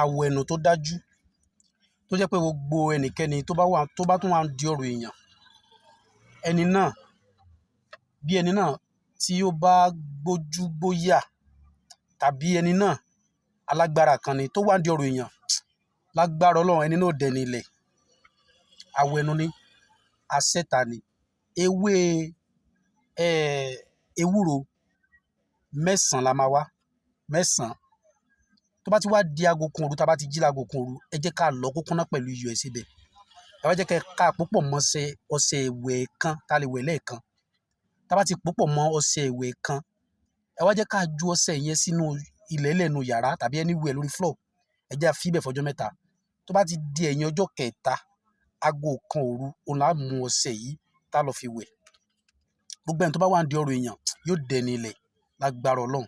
Àwẹ̀nù tó dájú, tó jẹ́ pé gbogbo ẹnikẹ́ni tó bá wà, tó bá tún wà ń di ọ̀rọ̀ èèyàn, ẹni náà, bí ẹni náà tí ó bá gbójú gbóyà tàbí ẹni náà alágbára kan ni tó wà ń di ọ̀rọ̀ èèyàn, lágbára Ọlọ́run, ẹni náà ó dẹni ilẹ̀. Àwẹ̀nù ni, asẹ́ta ni. Ewé ewúro 9 la máa wá, 9. Tó bá ti wá di aago kan òru, tá bá ti jí láago kan òru, ẹ jẹ́ ká lọ kó kúnná pẹ̀lú iyọ̀ ẹ̀ síbẹ̀. Ẹ wá jẹ́ kí ká pòpọ̀ mọ́ ọṣẹ, ọṣẹ ìwẹ̀ kan tá lè wẹ̀ lẹ́ẹ̀kan. Tá bá ti pòpọ̀ mọ́ ọṣẹ ìwẹ̀ kan, ẹ wá jẹ́ ká ju ọṣẹ yẹn sínú ilẹ̀ lẹ́nu yàrá tàbí anywhere lórí floor. Ẹ jẹ́ á fi ibẹ̀ fọjọ́ 3. Tó bá ti di ẹ̀yìn ọjọ́ kẹta, aago kan òru, òun là á mú ọṣẹ yìí tá lọ fi wẹ̀. Gbogbo ẹni tó bá wà ń di ọ̀rọ̀ èèyàn yóò dẹni ilẹ̀ lágbára Ọlọ́run.